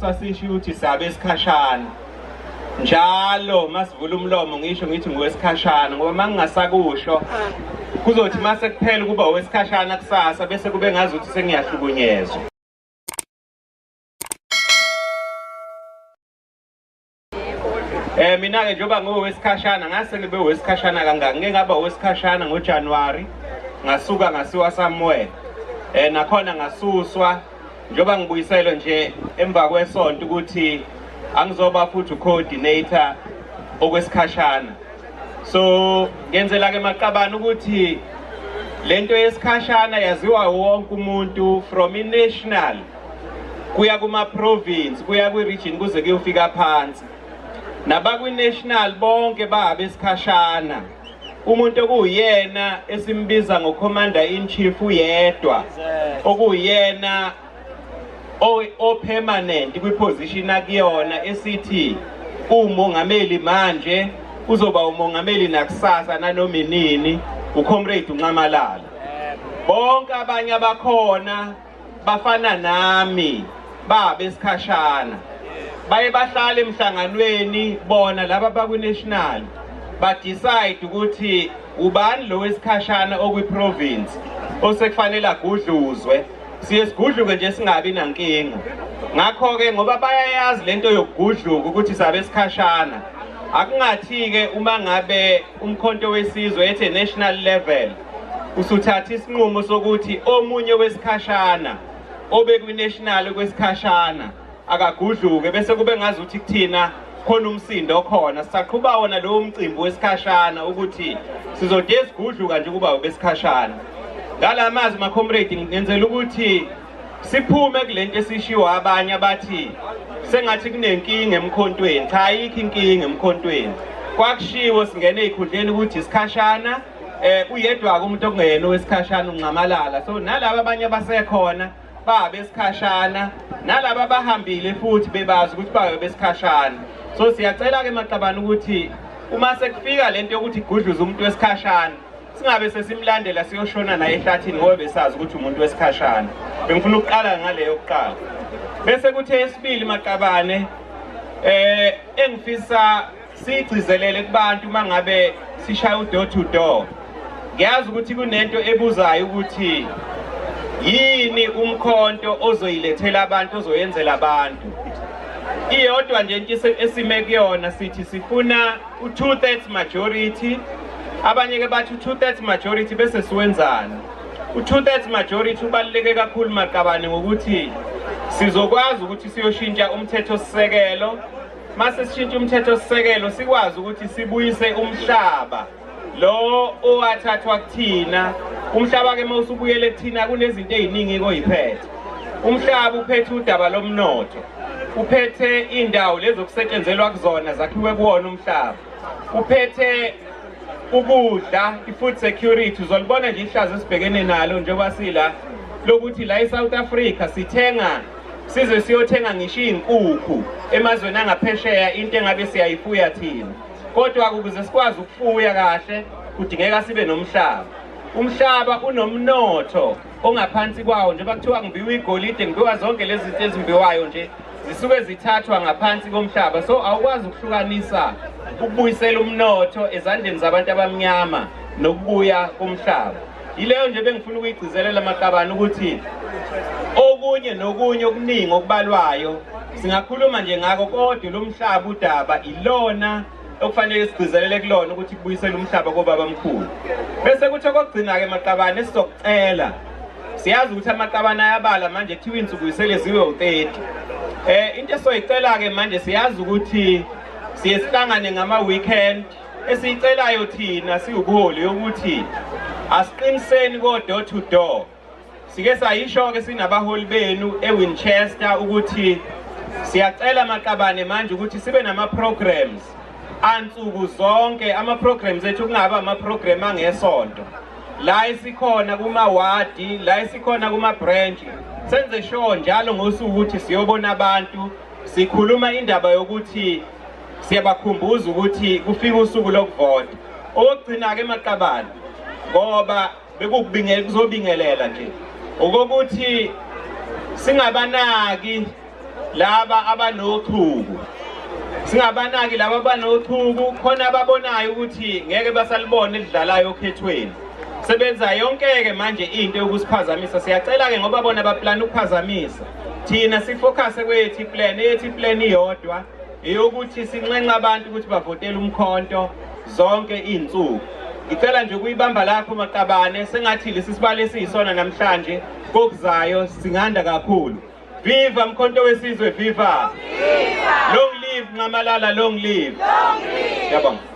sasisho ukuthi sabe esikhashana. Njalo masivula umlomo ngisho ngithi ngowesikhashana, ngoba mangingasakusho kuzothi mase kuphela ukuba owesikhashana kusasa bese kube ngazuthi sengiyahlukunyezwa. Mina ke njengoba ngowesikhashana ngase ngibe owesikhashana kangaka, ngike ngaba owesikhashana ngoJanuary, ngasuka ngasiwa somewhere. Nakhona ngasuswa njengoba ngibuyiselwe nje emva kwesonto ukuthi angizoba futhi ucoordinator okwesikhashana. So ngenzela ke maqabane ukuthi lento yesikhashana yaziwa wonke umuntu from i-national kuya kuma province kuya kwi region kuze kuyofika phansi. Nabakwi national bonke babe esikhashana. Umuntu okuyena esimbiza ngo commander in chief uyedwa, okuyena o permanent kwi position akuyona esithi umongameli manje uzoba umongameli nakusasa nanoma inini, uComrade uNxamalala. Bonke abanye abakhona bafana nami babe esikhashana, baye bahlale emhlanganweni bona laba bakwi national ba decide ukuthi ubani lo wesikhashana okwi province osekufanele agudluzwe. Siye sigudluke nje singabi nankinga. Ngakho ke ngoba bayayazi lento yokugudluka ukuthi sabe esikhashana, akungathi ke uma ngabe umkhonto wesizwe ethe national level usuthatha isinqumo sokuthi omunye wesikhashana obekwi national kwesikhashana akagudluke, bese kube ngazuthi kuthina khona umsindo okhona. Sisaqhuba wona lowo mcimbi wesikhashana ukuthi sizode sigudluka nje kuba ubesikhashana. Ngalamazwi ma comrade, ngenzela ukuthi siphume kulento esishiwo abanye abathi sengathi kunenkinga emkhontweni. Cha, ayikho inkinga emkhontweni. Kwakushiwo singene ezikhundleni ukuthi isikhashana, uyedwa ke umuntu okungeyena owesikhashana uNxamalala. So nalaba abanye abasekhona babe esikhashana, nalaba abahambile futhi bebazi ukuthi babe besikhashana. So siyacela ke maqabane ukuthi uma sekufika lento yokuthi igudluze umuntu wesikhashana, singabe sesimlandela siyoshona naye ehlathini ngoba besazi ukuthi umuntu wesikhashana. Bengifuna ukuqala ngaleyo kuqala. Bese kuthi esibili maqabane, engifisa sigcizelele kubantu mangabe sishaya u-door to door. Ngiyazi ukuthi kunento ebuzayo ukuthi yini umkhonto ozoyilethela abantu, ozoyenzela abantu. Iyodwa nje into esime kuyona, sithi sifuna u-2/3 majority. Abanye ke bathi u-2/3 majority bese siwenzani. U-2/3 majority ubaluleke kakhulu maqabane ngokuthi sizokwazi ukuthi siyoshintsha umthethosisekelo. Mase sishintsha umthethosisekelo sikwazi ukuthi sibuyise umhlaba lo owathathwa kuthina. Umhlaba ke mawusubuyele kuthina kunezinto eziningi koyiphethe. Umhlaba uphethe udaba lomnotho, uphethe indawo lezokusetshenzelwa kuzona zakhiwe kuwona umhlaba, uphethe ukudla, i-food security. Uzolibona nje ihlazo esibhekene nalo njengoba sila lokuthi la eSouth Africa sithenga size siyothenga ngisho izinkukhu emazweni angaphesheya, into engabe siyayifuya thina. Kodwa ukuze sikwazi ukufuya kahle kudingeka sibe nomhlaba. Umhlaba unomnotho ongaphansi kwawo, njengoba kuthiwa ngimbiwa igolide, ngimbiwa zonke lezi zinto ezimbiwayo nje zisuke zithathwa ngaphansi komhlaba. So awukwazi ukuhlukanisa ukubuyisela umnotho ezandleni zabantu abamnyama nokubuya komhlaba. Yileyo nje bengifuna ukuyigcizelela maqabane ukuthi okunye nokunye okuningi okubalwayo singakhuluma nje ngako, kodwa lo mhlaba udaba ilona okufanele sigcizelele kulona ukuthi kubuyisele umhlaba kobaba mkhulu. Bese kuthi okugcina ke maqabane esizokucela, siyazi ukuthi amaqabane ayabala manje, kuthiwa insuku isele ziwe u30. Into esoyicela ke manje, siyazi ukuthi siye sihlangane ngama weekend. Esiyicelayo thina siwubuholi ukuthi asiqiniseni ko door to door. Sike sayisho ke sinabaholi benu eWinchester ukuthi siyacela maqabane manje ukuthi sibe nama programs ansuku zonke. Ama programs ethu kungaba ama program angesonto, la esikhona kuma wadi, la esikhona kuma branch, senze sure njalo ngosuku ukuthi siyobona abantu, sikhuluma indaba yokuthi siyabakhumbuza ukuthi kufika usuku lokuvota. Okugcina ke maqabane, ngoba bekukubingela kuzobingelela nje okokuthi singabanaki laba abanochuku. Singabanaki laba abanochuku, khona ababonayo ukuthi ngeke basalibone elidlalayo okhethweni. Sebenza yonke-ke manje into yokusiphazamisa. Siyacela-ke ngoba bona baplana ukuphazamisa. Thina sifocuse kwethu iplan, eyethu iplan iyodwa eyokuthi sinxenxe abantu ukuthi bavotele uMkhonto zonke iy'nsuku. Ngicela nje ukuyibamba lapho maqabane, sengathi lesi sibalo esiyisona namhlanje kokuzayo singanda kakhulu. Viva Mkhonto Wesizwe, viva! Viva! Long live Nxamalala, long live! Long live! Ngiyabonga.